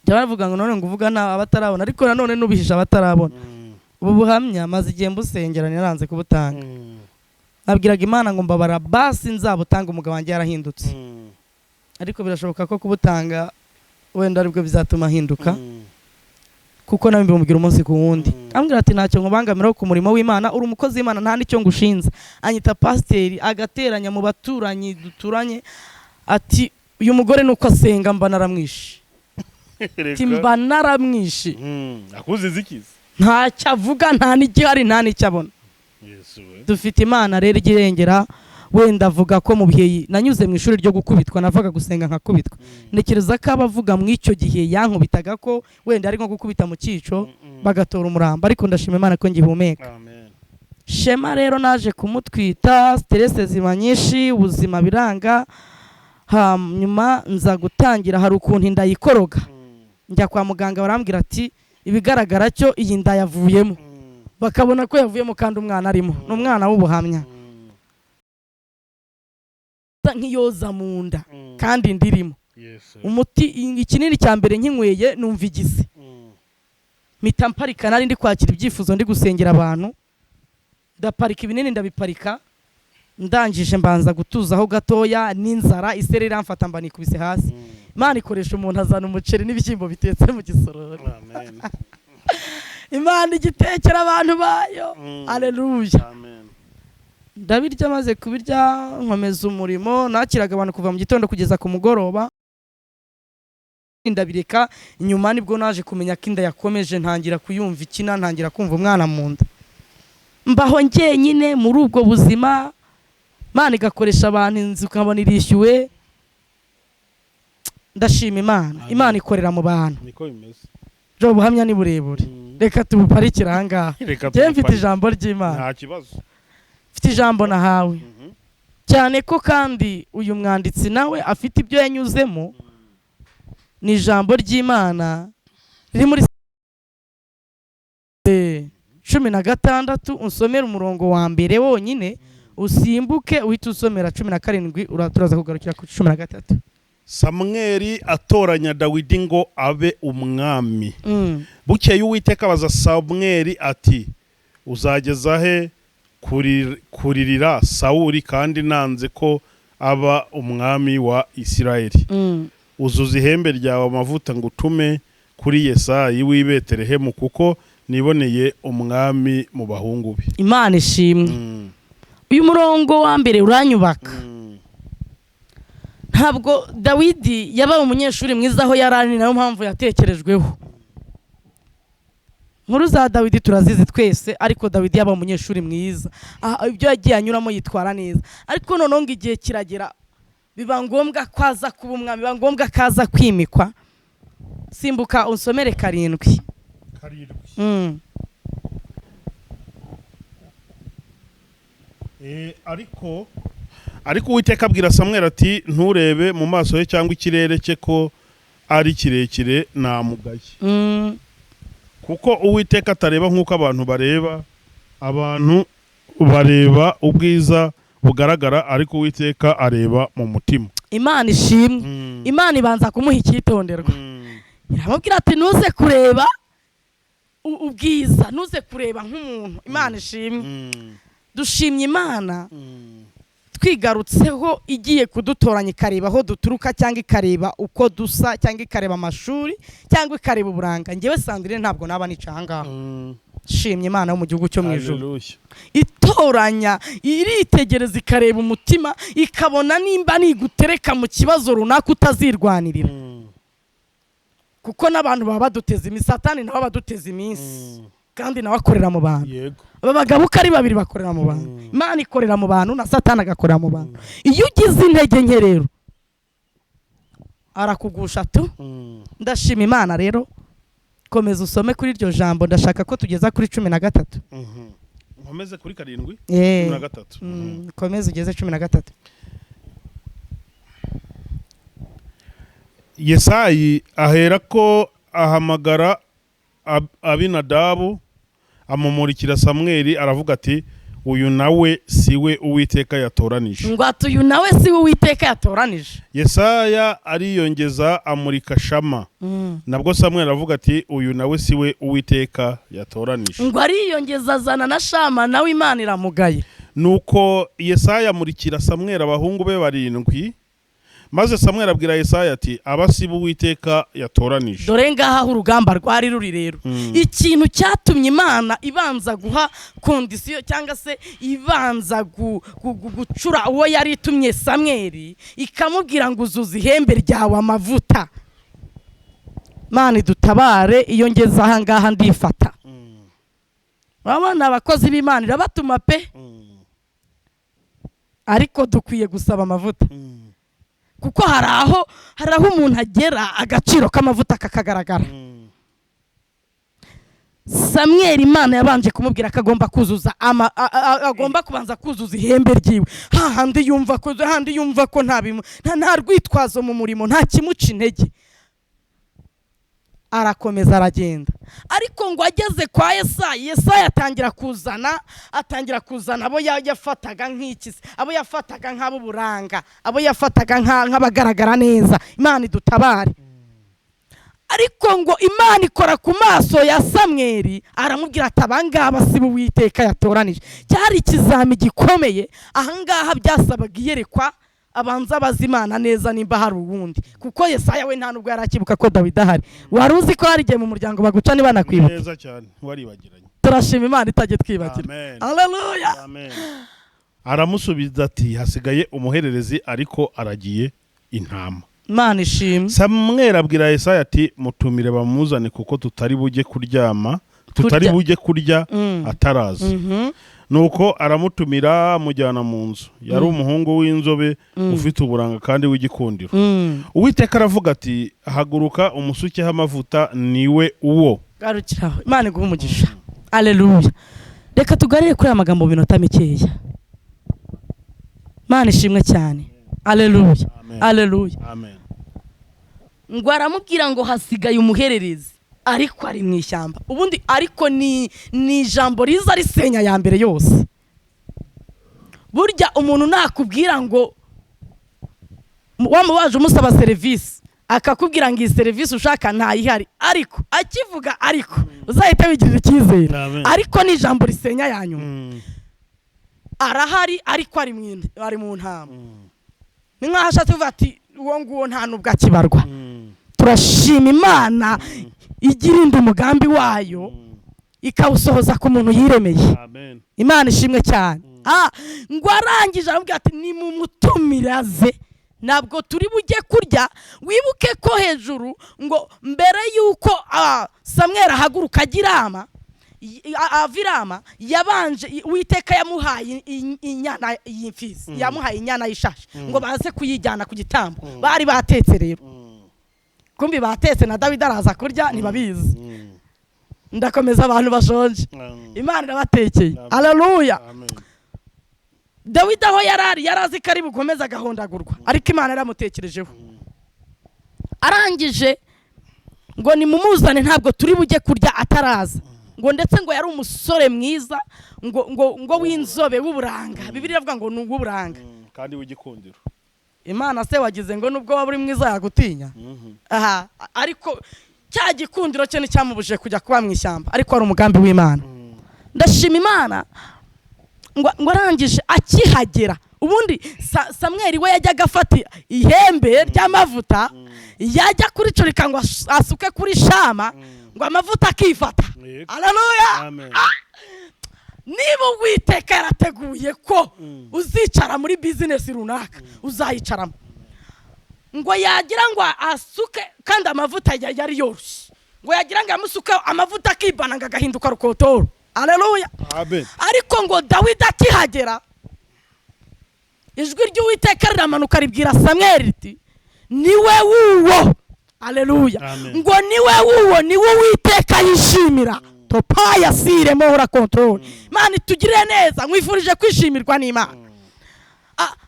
Jya bavuga ngo none ngo uvuga nta abatarabona, ariko nanone n'ubihisha abatarabona. Ubu buhamya maze igihe mbusengera, naranze kubutanga. Nabwiraga Imana ngo mbabara basi nzabutanga umugabo wanjye yarahindutse, ariko birashoboka ko kubutanga wenda aribwo bizatuma ahinduka, kuko nawe mbimubwira umunsi ku wundi. Ambwira ati ntacyo nkubangamiraho ku murimo w'Imana, uri umukozi w'Imana, nta n'icyo ngushinze. Anyita pasiteri, agateranya mu baturanyi duturanye, ati uyu mugore nuko asenga mba naramwishe, ati mba naramwishe. Akuziza ikizi? Ntacyo avuga, nta n'igihari, nta n'icyo abona. Yesu we! Dufite Imana rero ijya irengera. Wenda avuga ko mu bihe nanyuze mu ishuri ryo gukubitwa, navaga gusenga nkakubitwa. Ntekereza ko abavuga mu icyo gihe yankubitaga ko wenda ari nko gukubita mu cyico bagatora umurambo, ariko ndashima Imana ko ngihumeka. Amen. Shema rero naje kumutwita, stress ziba nyinshi, ubuzima biranga. Hanyuma nza gutangira, hari ukuntu inda yikoroga, njya kwa muganga, barambwira ati ibigaragara cyo iyi nda yavuyemo. Bakabona ko yavuyemo kandi umwana arimo, ni umwana w'ubuhamya. Nk'iyoza mu nda kandi ndirimo. Yesu. Umuti, ikinini cya mbere nkinyweye numva igise, mpita mparika. Nari ndi kwakira ibyifuzo, ndi gusengera abantu, ndaparika ibinini, ndabiparika. Ndangije mbanza gutuzaho gatoya, n'inzara iseri iramfata, mba nikubise hasi. Imana ikoresha umuntu, azana umuceri n'ibishyimbo bitetse mu gisorori. Amen. Imana igitekera abantu bayo. Aleluya! Amen. Ndabirya, maze kubirya nkomeza umurimo. Nakiraga abantu kuva mu gitondo kugeza ku mugoroba, ndabireka. Nyuma nibwo naje kumenya ko inda yakomeje, ntangira kuyumva ikina, ntangira kumva umwana mu nda. Mbaho njyenyine muri ubwo buzima, Imana igakoresha abantu, inzu ukabona irishyuwe. Ndashima Imana. Amen. Imana ikorera mu bantu. Niko bimeze. Byo buhamya ni burebure, reka tubuparikire ahangaha. Reka Njyewe mfite tubuparike. ijambo ry'Imana. Nta kibazo. Mfite ijambo nahawe, cyane ko kandi uyu mwanditsi nawe afite ibyo yanyuzemo. Ni ijambo ry'Imana riri muri 16. Unsomere umurongo wa mbere wonyine, usimbuke uhite usomera 17, turaza kugarukira ku 13. Samweli atoranya Dawidi ngo abe umwami. Bukeye Uwiteka abaza Samweli ati uzageza he kuririra Sawuli kandi nanze ko aba umwami wa Isirayeli? Uzuza ihembe ryawe amavuta ngo utume kuri Yesayi w'i Betelehemu, kuko niboneye umwami mu bahungu be. Imana ishimwe. Uyu murongo wa mbere uranyubaka. Ntabwo Dawidi yabaye umunyeshuri mwiza aho yari ari, nayo mpamvu yatekerejweho. Inkuru za Dawidi turazizi twese, ariko Dawidi yabaye umunyeshuri mwiza. Ibyo yagiye anyuramo yitwara neza, ariko noneho ngo igihe kiragera biba ngombwa ko aza kuba umwami, biba ngombwa ko aza kwimikwa. Simbuka unsomere 7. 7. Ariko Uwiteka abwira Samweli ati nturebe mu maso ye cyangwa ikirere cye ko ari kirekire, namugaye. Kuko Uwiteka atareba nk'uko abantu bareba, abantu bareba ubwiza bugaragara, ariko Uwiteka areba mu mutima. Imana ishimwe. Imana ibanza kumuha icyitonderwa, iramubwira ati ntuze kureba ubwiza, ntuze kureba nk'umuntu. Imana ishimwe. Dushimye Imana. Twigarutseho, igiye kudutoranya ikareba aho duturuka, cyangwa ikareba uko dusa, cyangwa ikareba amashuri, cyangwa ikareba uburanga, ngewe Sandrine ntabwo naba nica ahangaha. Shimye Imana yo mu gihugu cyo mu ijuru. Hallelujah. Itoranya, iritegereza, ikareba umutima, ikabona nimba nigutereka mu kibazo runaka utazirwanirira, kuko n'abantu baba baduteza iminsi, Satani nawe baduteza iminsi, kandi nawe akorera mu bantu. Aba bagabo uko ari babiri bakorera mu bantu. Imana ikorera mu bantu na Satani agakorera mu bantu. Iyo ugize intege nke rero arakugusha tu. Ndashima Imana rero. Komeza usome kuri iryo jambo, ndashaka ko tugeza kuri 13. Nkomeze kuri 7? 13. Komeze ugeze 13. Yesayi ahera ko ahamagara Abinadabu, amumurikira Samweli, aravuga ati: "Uyu nawe si we Uwiteka yatoranije." Ngo ati: "Uyu nawe si we Uwiteka yatoranije." Yesaya ariyongeza amurika Shama. Nabwo Samweli aravuga ati: "Uyu nawe si we Uwiteka yatoranije." Ngo ariyongeza azana na Shama, nawe Imana iramugaye. Nuko Yesaya amurikira Samweli abahungu be 7, maze Samweli abwira Yesaya ati: "Aba si bo Uwiteka yatoranije." Dore ngaha aho urugamba rwari ruri rero. Ikintu cyatumye Imana ibanza guha condition, cyangwa se ibanza gucura uwo yari itumye Samweli, ikamubwira ngo: "Uzuza ihembe ryawe amavuta." Imana idutabare, iyo ngeze aha ngaha ndifata. Urabona abakozi b'Imana irabatuma pe, ariko dukwiye gusaba amavuta, kuko hari aho umuntu agera agaciro k'amavuta kakagaragara. Samweli, Imana yabanje kumubwira ko agomba kuzuza ama, a, a, agomba kubanza kuzuza ihembe ryiwe, hahandi yumva ko, hahandi yumva ko nta rwitwazo mu murimo, nta kimuca intege. Arakomeza aragenda, ariko ngo ageze kwa Yesayi, Yesayi atangira kuzana abo yafataga nk'iki se, abo yafataga nk'ab'uburanga, abo yafataga nk'abagaragara neza. Imana idutabare. Ariko ngo Imana ikora ku maso ya Samweli, aramubwira ati: "Abangaba si bo Uwiteka yatoranije." Cyari ikizami gikomeye. Ahangaha byasabaga iyerekwa, abanza abaza Imana neza nimba hari uwundi, kuko Yesaya we nta nubwo yari akibuka ko Dawidi ahari. Wari uzi ko hari igihe mu muryango baguca ntibanakwibuka? Neza cyane, waribagiranye. Turashima Imana itajya twibagirwa. Amen. Haleluya. Amen. Aramusubiza ati: "Hasigaye umuhererezi, ariko aragiye intama." Imana ishimwe. Samweli abwira Yesaya ati: "Mutumire bamuzane, kuko tutari bujye kuryama, tutari Kurya. bujye kurya ataraza." Nuko aramutumira, amujyana mu nzu. Yari umuhungu w'inzobe, ufite uburanga kandi w'igikundiro. Uwiteka aravuga ati: "Haguruka, umusukeho amavuta, niwe uwo." Garukiraho, Imana iguhe umugisha. Aleluya. Reka tuganire kuri aya magambo mu minota mikeya. Imana ishimwe cyane. Aleluya. Amen. Aleluya. Amen. Ngo aramubwira ngo hasigaye umuhererezi, ariko ari mu ishyamba. Ubundi ariko ni ijambo riza risenya ya mbere yose. Burya umuntu nakubwira ngo wamubaje umusaba serivisi, akakubwira ngo iyi serivisi ushaka ntayihari, ariko akivuga ariko, uzahita wigirira icyizere. Amen. Ariko ni ijambo risenya ya nyuma. Arahari, ariko ari mu ntama. Ni nk'aho ashatse kuvuga ati: "Uwo nguwo nta nubwo akibarwa." Turashima Imana igira indi umugambi wayo ikawusohoza ku muntu yiremeye. Amen. Imana ishimwe cyane. Ngo arangije aramubwira ati: "Nimumutumire aze, ntabwo turi bujye kurya." Wibuke ko hejuru ngo mbere y'uko Samweli ahaguruka ajya i Rama, ava i Rama, yabanje Uwiteka yamuhaye inyana y'imfizi, yamuhaye inyana y'ishashi ngo baze kuyijyana ku gitambo. Bari batetse rero, kumbi batetse na Dawidi araza kurya ntibabizi. Ndakomeza, abantu bashonje, Imana irabatekeye. Amen. Aleluya. Amen. Dawidi aho yari ari, yari azi ko ari bukomeze agahondagurwa, ariko Imana yaramutekerejeho. Arangije ngo: "Nimumuzane, ntabwo turi bujye kurya ataraza." Ngo ndetse ngo yari umusore mwiza, ngo w'inzobe, w'uburanga. Bibiliya iravuga ngo ni uw'uburanga. Kandi w'igikundiro. Imana se wagize ngo nubwo waba uri mwiza yagutinya? Aha, ariko cya gikundiro cye nticyamubujije kujya kuba mu ishyamba, ariko ari umugambi w'Imana. Ndashima Imana. Ngo arangije akihagera, ubundi Samweli we yajyaga afata ihembe ry'amavuta, yajya kuricurika ngo asuke kuri Shama, ngo amavuta akifata. Yego. Aleluya. Amen. Niba Uwiteka yarateguye ko uzicara muri bizinesi runaka, uzayicaramo. Ngo yagira ngo asuke, kandi amavuta yari yoroshye, ngo yagira ngo amusuke, amavuta akibana, ngo agahinduka rukotoro. Aleluya. Amen. Ariko ngo Dawidi akihagera, ijwi ry'Uwiteka riramanuka ribwira Samweli riti: "Niwe wuwo." Aleluya. Amen. Ngo niwe wuwo, niwe Uwiteka yishimira. Topaya sire mohora control. Imana itugirire neza. Nkwifurije kwishimirwa n'Imana.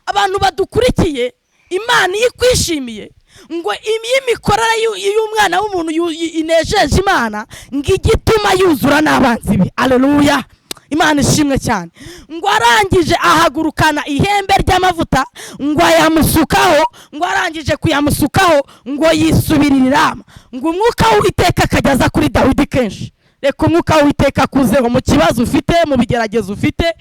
Abantu badukurikiye, Imana iyo ikwishimiye, ngo imikorere y'umwana w'umuntu inejeje Imana, ngo igituma yuzura n'abanzi be. Aleluya, Imana ishimwe cyane. Ngo arangije ahagurukana ihembe ry'amavuta, ngo ayamusukaho, ngo arangije kuyamusukaho, ngo yisubirira inama. Ngo umwuka w'Uwiteka akajya aza kuri Dawidi kenshi. Reka umwuka w'Uwiteka akuzeho mu kibazo ufite, mu bigeragezo ufite,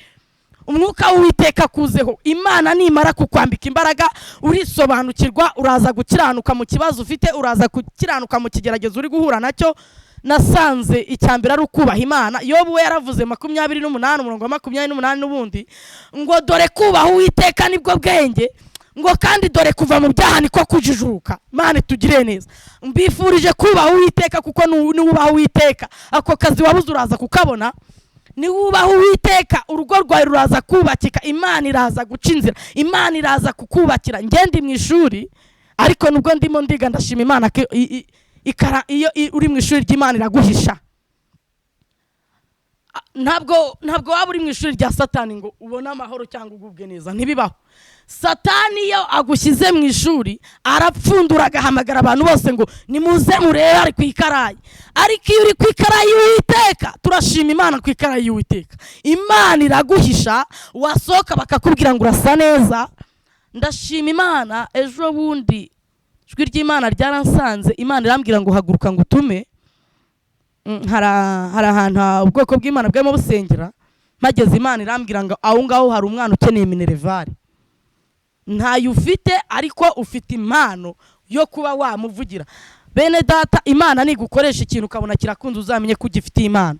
umwuka w'Uwiteka akuzeho. Imana nimara kukwambika imbaraga, urisobanukirwa, uraza gukiranuka mu kibazo ufite, uraza gukiranuka mu kigeragezo uri guhura nacyo. Nasanze icya mbere ari ukubaha Imana. Yobu we yaravuze, 28 umurongo wa 28 n'ubundi, ngo dore kubaha Uwiteka nibwo bwenge, ngo kandi dore kuva mu byaha niko kujijuka. Imana itugire neza. Mbifurije kubaha Uwiteka, kuko nuwubaha Uwiteka, ako kazi wabuze uraza kukabona. Niwubaha Uwiteka, urugo rwawe ruraza kubakika, Imana iraza guca inzira, Imana iraza kukubakira. Ngende mu ishuri, ariko nubwo ndimo ndiga, ndashima Imana ko ikara iyo uri mu ishuri ry'Imana iraguhisha. Ntabwo waba uri mu ishuri rya Satani ngo ubone amahoro cyangwa ugubwe neza, ntibibaho. Satani iyo agushyize mu ishuri, arapfundura, agahamagara abantu bose ngo nimuze murebe ari ku ikarayi. Ariko iyo uri ku ikarayi y'Uwiteka, turashima Imana, ku ikarayi y'Uwiteka Imana iraguhisha, wasohoka bakakubwira ngo urasa neza. Ndashima Imana. Ejo bundi ijwi ry'Imana ryaransanze, Imana irambwira ngo haguruka ngo utume. Hari ahantu ubwoko bw'Imana bwarimo busengera. Mpageze, Imana irambwira ngo aho ngaho hari umwana ukeneye minerval, ntayo ufite, ariko ufite impano yo kuba wamuvugira. Bene data, Imana nigukoresha ikintu ukabona kirakunze, uzamenye ko ugifitiye impano.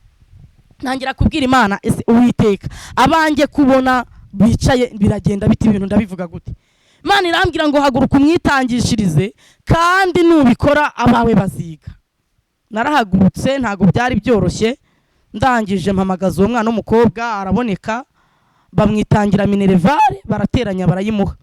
Ntangira kubwira Imana: ese Uwiteka, abanjye kubona bicaye biragenda bite? Ibintu ndabivuga gute? Imana irambwira ngo haguruka umwitangishirize, kandi nubikora abawe baziga. Narahagurutse, ntabwo byari byoroshye. Ndangije mpamagaza uwo mwana w'umukobwa, araboneka, bamwitangira minerval, barateranya barayimuha.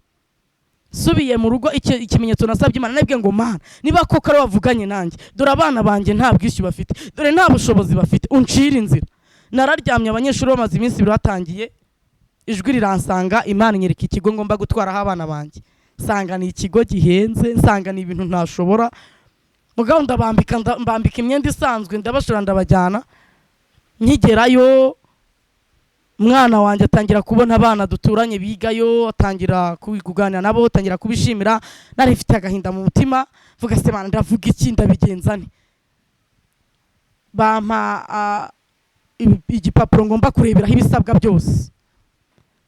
Subiye mu rugo, ikimenyetso nasabye Imana, nabwiye ngo Mana, niba koko ari wavuganye nanjye, dore abana banjye nta bwishyu bafite, dore nta bushobozi bafite, uncire inzira. Nararyamye, abanyeshuri bamaze iminsi 2 batangiye, ijwi riransanga, Imana inyereka ikigo ngomba gutwaraho abana banjye. Nsanga ni ikigo gihenze, nsanga ni ibintu ntashobora. Mugabo ndabambika, mbambika imyenda isanzwe, ndabashora, ndabajyana. Nkigerayo, umwana wanjye atangira kubona abana duturanye bigayo, atangira kuganira nabo, atangira kubishimira. Nari mfite agahinda mu mutima, mvuga se Mana, ndavuga iki? Ndabigenza nte? Bampa igipapuro ngomba kureberaho ibisabwa byose,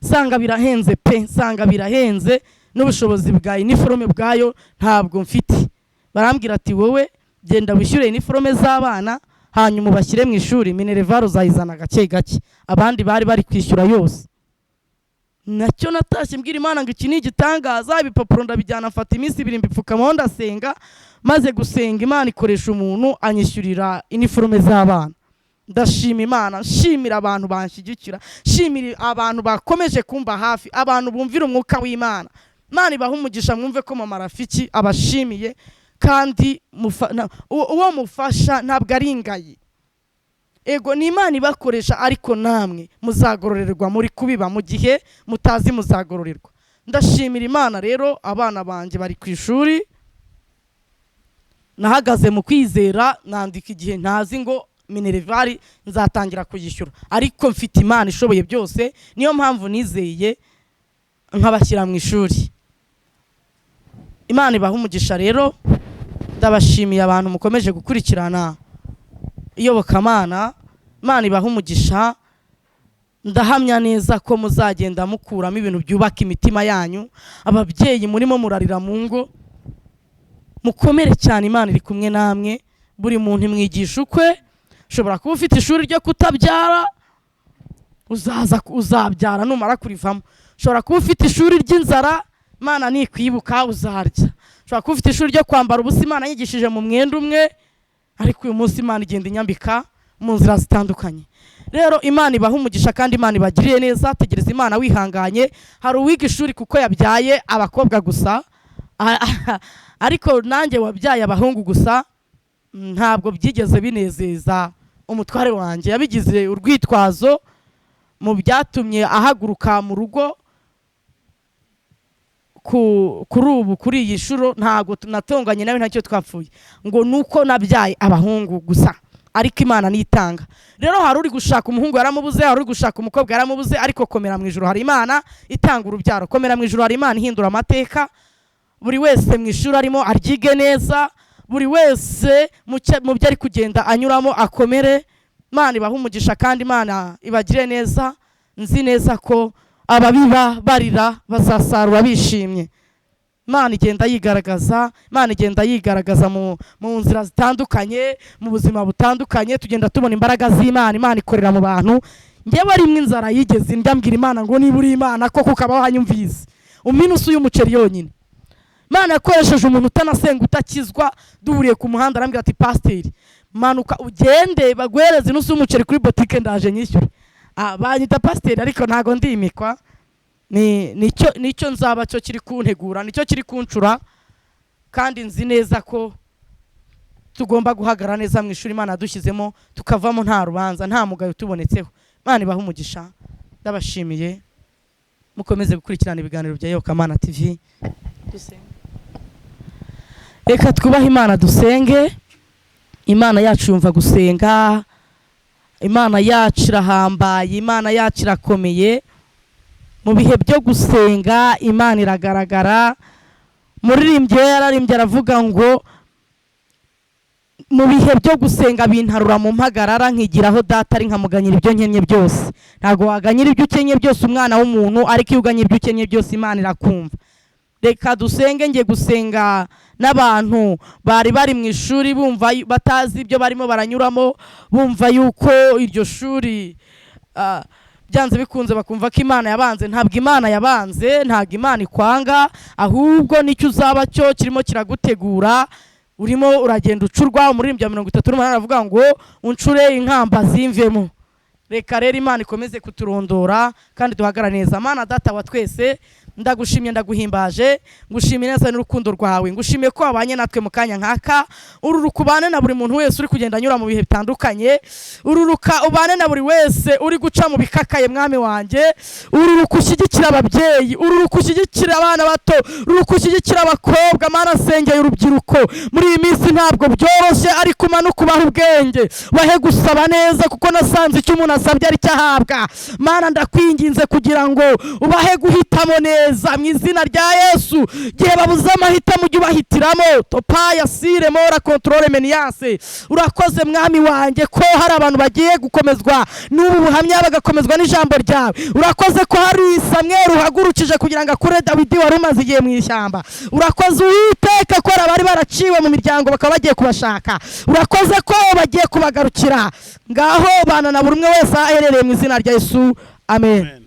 nsanga birahenze pe, nsanga birahenze, n'ubushobozi bwa uniforme bwayo ntabwo mfite. Barambwira ati wowe genda wishyure uniforme z'abana, hanyuma ubashyire mu ishuri, minerval uzayizana gake gake. Abandi bari bari kwishyura yose. Nacyo natashye mbwira Imana ngo iki ni igitangaza. Ibipapuro ndabijyana, mfata iminsi 2 mbipfukamaho, ndasenga. Maze gusenga, Imana ikoresha umuntu anyishyurira uniforme z'abana. Ndashima Imana, nshimira abantu banshyigikira, nshimira abantu bakomeje kumba hafi, abantu bumvira umwuka w'Imana. Imana ibaha umugisha. Mwumve ko mama Rafiki abashimiye, kandi uwo mufasha ntabwo ari ingayi. Ego, ni Imana ibakoresha, ariko namwe muzagororerwa. Muri kubiba mu gihe mutazi, muzagororerwa. Ndashimira Imana rero, abana banjye bari ku ishuri. Nahagaze mu kwizera, nandika igihe ntazi ngo minerval nzatangira kuyishyura, ariko mfite Imana ishoboye byose, niyo mpamvu nizeye nkabashyira mu ishuri. Imana ibaha umugisha. Rero ndabashimiye abantu mukomeje gukurikirana iyobokamana. Imana ibaha umugisha. Ndahamya neza ko muzagenda mukuramo ibintu byubaka imitima yanyu. Ababyeyi murimo murarira mu ngo, mukomere cyane, Imana iri kumwe namwe. Buri muntu imwigisha ukwe. Ushobora kuba ufite ishuri ryo kutabyara, uzaza uzabyara numara kurivamo. Ushobora kuba ufite ishuri ry'inzara, Imana nikwibuka uzarya. Ushobora kuba ufite ishuri ryo kwambara ubusa. Imana yigishije mu mwenda umwe, ariko uyu munsi Imana igenda inyambika mu nzira zitandukanye. Rero Imana ibaha umugisha kandi Imana ibagiriye neza. Tegereza Imana wihanganye. Hari uwiga ishuri kuko yabyaye abakobwa gusa, ariko nanjye wabyaye abahungu gusa, ntabwo byigeze binezeza. Umutware wanjye yabigize urwitwazo mu byatumye ahaguruka mu rugo. Kuri ubu, kuri iyi nshuro, ntabwo tunatonganye nawe, ntacyo twapfuye, ngo nuko nabyaye abahungu gusa, ariko Imana nitanga. Rero hari uri gushaka umuhungu yaramubuze, hari uri gushaka umukobwa yaramubuze, ariko komera, mu ijuru hari Imana itanga urubyaro. Komera, mu ijuru hari Imana ihindura amateka. Buri wese mu ishuri arimo aryige neza, buri wese mu byo ari kugenda anyuramo akomere. Imana ibahe umugisha kandi Imana ibagire neza. Nzi neza ko ababiba barira bazasarura bishimye. Imana igenda yigaragaza, Imana igenda yigaragaza mu nzira zitandukanye, mu buzima butandukanye. Tugenda tubona imbaraga z'Imana. Imana ikorera mu bantu. Njyewe rimwe inzara yigeze indya, mbwira Imana ngo niba uri Imana koko ukaba wanyumvise, umpe inusu y'umuceri yonyine. Imana yakoresheje umuntu utanasenga, utakizwa, duhuriye ku muhanda, arambwira ati: "Pasiteri, manuka ugende baguhereze inusu y'umuceri kuri botike, ndaje nyishyure." Ah, banyita pasiteri ariko ntago ndimikwa. Ni nicyo nzaba cyo kiri kuntegura, nicyo kiri kuncura, kandi nzi neza ko tugomba guhagarara neza mu ishuri Imana yadushyizemo, tukavamo nta rubanza, nta mugayo tubonetseho. Imana ibahe umugisha, ndabashimiye. Mukomeze gukurikirana ibiganiro bya Yokamana TV. Dusenge. Reka twubahe Imana, dusenge. Imana yacu yumva gusenga. Imana yacu irahambaye, Imana yacu irakomeye. Mu bihe byo gusenga Imana iragaragara. Muririmbyi we yararimbye aravuga ngo: "Mu bihe byo gusenga bintarura mu mpagarara, nkigiraho Data ari, nkamuganyira ibyo nkennye byose." Ntabwo waganyira ibyo ukennye byose umwana w'umuntu, ariko iyo uganyira ibyo ukennye byose Imana irakumva. Reka dusenge. Ngiye gusenga n'abantu bari bari mu ishuri bumva batazi ibyo barimo baranyuramo, bumva yuko iryo shuri byanze bikunze, bakumva ko Imana yabanze. Ntabwo Imana yabanze, ntabwo Imana ikwanga, ahubwo nicyo uzaba cyo kirimo kiragutegura, urimo uragenda ucurwa. Umuririmbyi wa 38 aravuga ngo: "Uncure inkamba zimvemo." Reka rero Imana ikomeze kuturondora kandi duhagarare neza. Mana Data wa twese, ndagushimye, ndaguhimbaje, ngushimiye neza n'urukundo rwawe, ngushimiye ko wabanye natwe mu kanya nk'aka. Ururuka ubane na buri muntu wese uri kugenda anyura mu bihe bitandukanye. Ururuka ubane na buri wese uri guca mu bikakaye. Mwami wanjye, ururuka ushyigikira ababyeyi, ururuka ushyigikira abana bato, ururuka ushyigikira abakobwa. Mana, nsengeye urubyiruko muri iyi minsi, ntabwo byoroshye, ariko umanuke ubahe ubwenge, bahe gusaba neza, kuko nasanze icyo umuntu asabye ari cyo ahabwa. Mana, ndakwinginze kugira ngo ubahe guhitamo neza mu izina rya Yesu. Igihe babuze amahitamo, ujye ubahitiramo. Topaya sire mora controle meniyase. Urakoze, Mwami wanjye, ko hari abantu bagiye gukomezwa n'ubu buhamya, bagakomezwa n'ijambo ryawe. Urakoze ko hari Samweri uhagurukije kugira ngo akure Dawidi wari umaze igihe mu ishyamba. Urakoze, Uwiteka, ko hari abari baraciwe mu miryango bakaba bagiye kubashaka. Urakoze ko bagiye kubagarukira. Ngaho bana na buri umwe wese aho aherereye, mu izina rya Yesu, amen. Amen.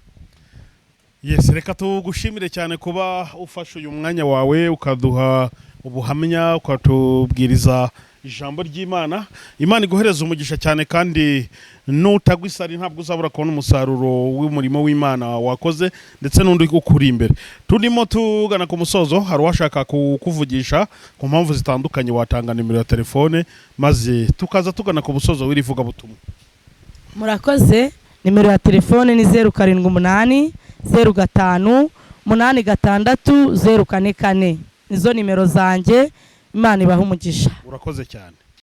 Yes, reka tugushimire cyane kuba ufashe uyu mwanya wawe ukaduha ubuhamya, ukatubwiriza ijambo ry'Imana. Imana iguhereza umugisha cyane, kandi nutagwa isari ntabwo uzabura kubona umusaruro w'umurimo w'Imana wakoze ndetse n'undi ukuri imbere. Turimo tugana ku musozo. Hari uwashaka kukuvugisha ku mpamvu zitandukanye, watanga nimero ya telefone maze tukaza tugana ku musozo w'iri vugabutumwa. Murakoze. Nimero ya telefone ni 0780586044. Nizo nimero zanjye. Imana ibahe umugisha. Urakoze cyane.